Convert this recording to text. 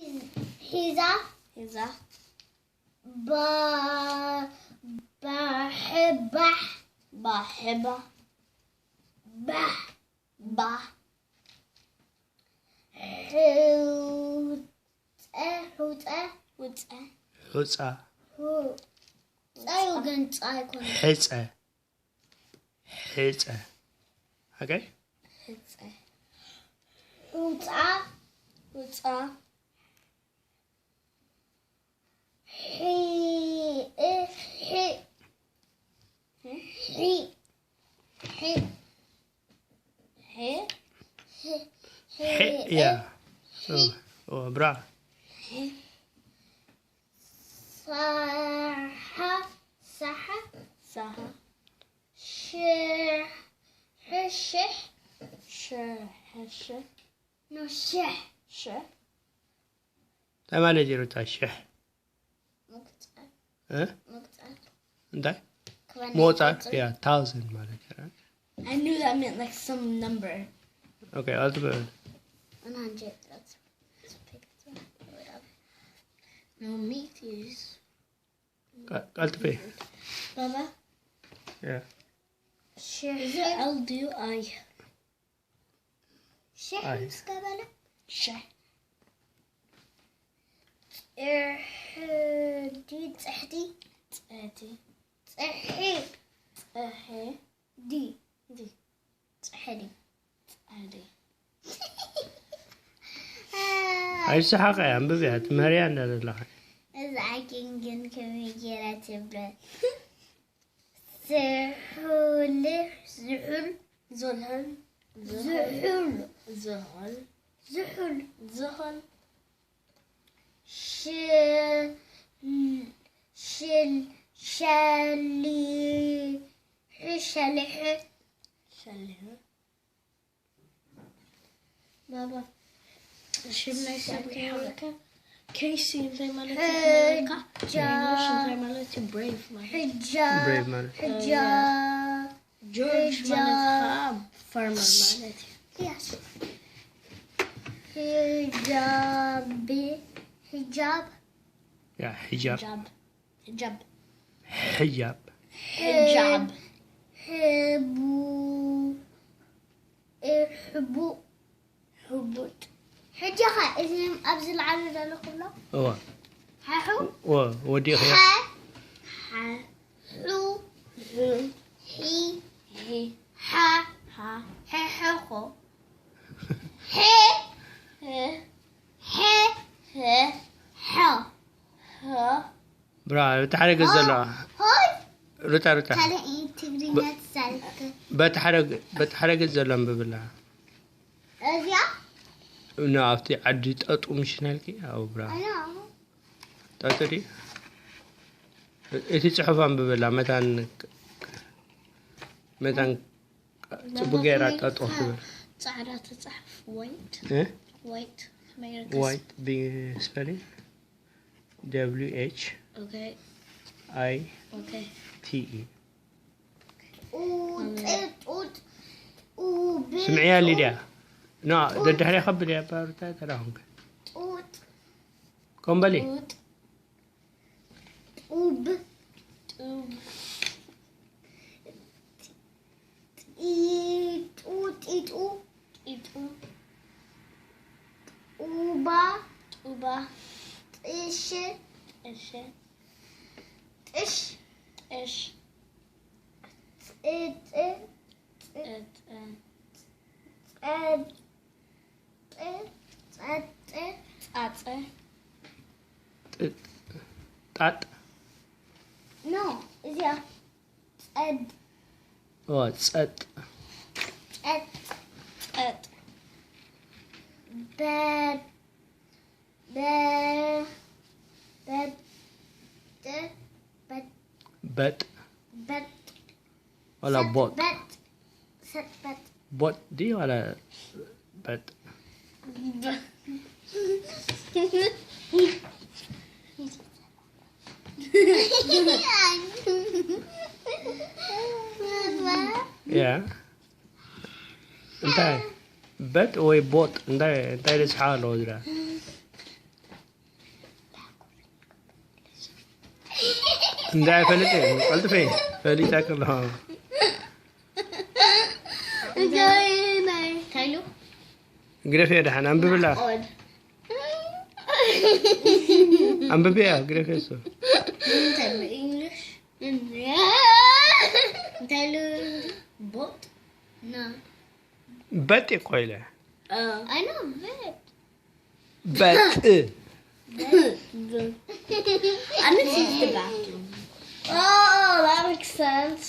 ሒዛ። ሒዛ። ባ-፣ ባሕባሕ። ባሕባ። ባሕ። ባሕ። ሕውፀ፣ ሕውፀ። ውፀ። ሑፃ። ሑፃ እዩ ግን ፃ ኣይኮነን። ሕፀ። ሕፀ። ኦኬ። ሕፀ። ሑፃ። ሑፃ። ሒ-፣ እ-፣ ሒ-፣ ሒ-፣ ሒ-፣ ሒ-፣ ሒ-፣ ያ። እ-፣ ኦ፣ ኦ፣ ብራ። ሒ-፣ ሳሓ፣ ሳሓ። ሳሓ። ሽሕ፣ ሽሕ። ሽሕ፣ ሽሕ። ኖ፣ ሽሕ። ሽሕ። እንታይ ማለት እዩ ሩታ? ሽሕ? ምቁጻር። እ? ምቁጻር። እንታይ? ክበና ምቁጻር? ይቁጽር። ያ፣ ታውዘንድ ማለት እዩ። I knew that meant, like, some number. ኦኬ፣ ኣልትበል። One hundred, that's, that's a big one. Whatever. No, me too. ቀ-፣ ቀልጥፌ። ባባ። ያ። ሽሕ። እዚ L D I። ሽሕ ኣይ። ምስ ገበለ? ሽሕ። ጽሕዲ፣ ጽሕዲ። ጽሕዲ። ጽሒ። ጽሒ። ዲ። ዲ። ጽሕዲ። ጽሕዲ። ኣይስሓቕ እያ፣ ኣንብብ እያ፣ ትምህር እያ እንዳዘለኻ። እዛ ዓኪን ግን ከመይ ገይራ ትብል? ዝሑል፣ ዝሑል። ዝሑል። ዝሑል። ዝሑል። ዝሑል። ዝሑል። ሽ-፣ ሽል-፣ ሸሊሑ፣ ሸሊሑ። ሸሊሑ። ባባ፣ ሽም ናይ ሰብ ከይብልካ፣ ኬሲ እንታይ ማለት እዩ ክነግረካ? ሕጃ-፣ ኢንግሊሽ እንታይ ማለት እዩ? ብሬቭ ማለት እዩ። ሕጃ-፣ ብሬቭ ማለት። ሕጃ-፣ ጆርጅ ሕጃ-፣ ማለት ከዓ ፋርመር ማለት እዩ። ያስ። ሕጃቢ፣ ሕጃብ። ያ፣ ሕጃብ። ሕጃብ። ሕጃብ። ሕጃብ። ሕጃብ። ሕቡ-፣ እ፣ ሕቡእ። ሕቡጥ። ሕጂ ኸ እዚኦም ኣብዚ ላዕሊ ዘሎ ኩሎም? እወ። ሓሑ? እወ፣ ወዲእኽዎ። ሓ-፣ ሓ-፣ ሑ-፣ ሑ-፣ ሒ-፣ ሒ-፣ ሓ-፣ ሓ-፣ ሐ-፣ ሐ-፣ ኾ። ሐ-፣ ሐ-፣ ሐ-፣ ሐ-፣ ሐ-፣ ሐ-፣ ሐ-፣ ብራ፣ በቲ ሓደ ገጽ ዘሎ። ሆይ። ሩታ፣ ሩታ። ካልእ ትግርኛ በ-፣ ትዛረብ። በቲ ሓደ፣ በቲ ሓደ ገጽ ዘሎ ኣንብብላ። እዚኣ? ኖ፣ ኣብቲ ዓዲ ጠጡ ምሽ ናልኪ? ኣው፣ ብራ። ኣነ ኣሁ። ጠጡ ድዩ? እቲ ጽሑፍ ኣንብብላ፣ መታን፣ መታን ጽቡቅ ገይራ ጠጡ ትብል። ጻዕዳ ትጻሕፍ፣ ዋይት። እ? ዋይት፣ ከመይ ገይርካ? ዋይት ብስፐሊንግ? ደብሊው ኤች ኦኬ። ኣይ ኦኬ። ቲ ኢ። ጡጥ፣ ጡጥ፣ ጡብ፣ ስምዕያ ጡብ። ሊድያ። ኖ፣ ጡጥ። ደድሕሪያ ከብል እያ፣ ባሩታ ተዳኹምከ። ጡጥ። ኮምበሊ። ጡጥ። ጡብ። ጡብ። ጢጡ፣ ጢጡ። ጢጡ። ጡባ። ጡባ። ጥሽ። ጥሽ። ጥሽ። ጥሽ። ጥጥ። ጥጥ። ጸጥ። ጥ-፣ ጸጥ። ጻጸ። ጥጥ። ጣጥ። ኖ፣ እዚኣ። ጸድ። ኦ፣ ጸጥ። ጸጥ። ጸጥ። በ-፣ በ-፣ በጥ-፣ በጥ-፣ በጥ። በጥ። ዋላ ቦጥ? ሰጥበጥ። ሰጥበጥ። ቦጥ ድዩ ዋላ በጥ? ያ። እንታይ? በጥ ወይ ቦጥ? እንታይ፣ እንታይ ደስሓ ኣለዎ ዝዳ? እንዳ ኣይፈልጥ እየ። ቀልጥፈ እየ። ፈሊጣ ከለኹ። እንታይ ናይ እንታይ ኢሉ? ግደፍ እየ ደሓን። ኣንብብላ። ቆድ ኣንብብያ። ግደፍ እየ እሱ። እንታይ ኢሉ? ኢንግሊሽ እንታይ ኢሉ? ቦጥ ና በጥ እኮ ኢለ። Uh, I know vet. በጥ። I'm gonna use the bathroom. Oh, that makes sense.